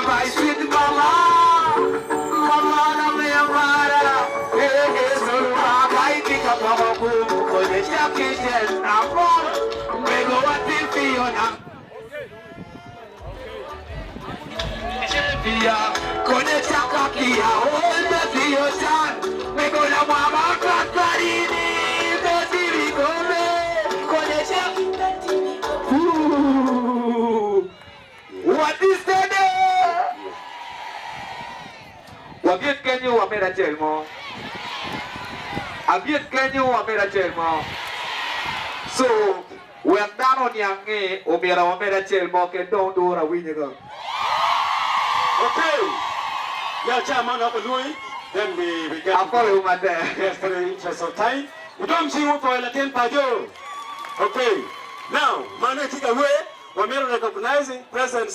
My sweet mama, mama na me amara, eh eh solo kai tika papa ku kone chaki jen amor, mego wati fiona. Kone chaka kia onde fiyo chan, mego na mama kakarini, kotiri kome, kone chaki. Ooh. What is the day? Wabyet kenyo wamed acel mo. Abyet kenyo wamed acel mo. So, wek dano oniang ni omyero wamed acel mo ken dong duro awinye ko. Okay. Yeah, chairman of Louis, then we, we get Apwoyo matek. Yes, for the interest of time. Udong cing opwoyo latin paco. Okay. Now, mano itye ka wer, wamito recognizing presence.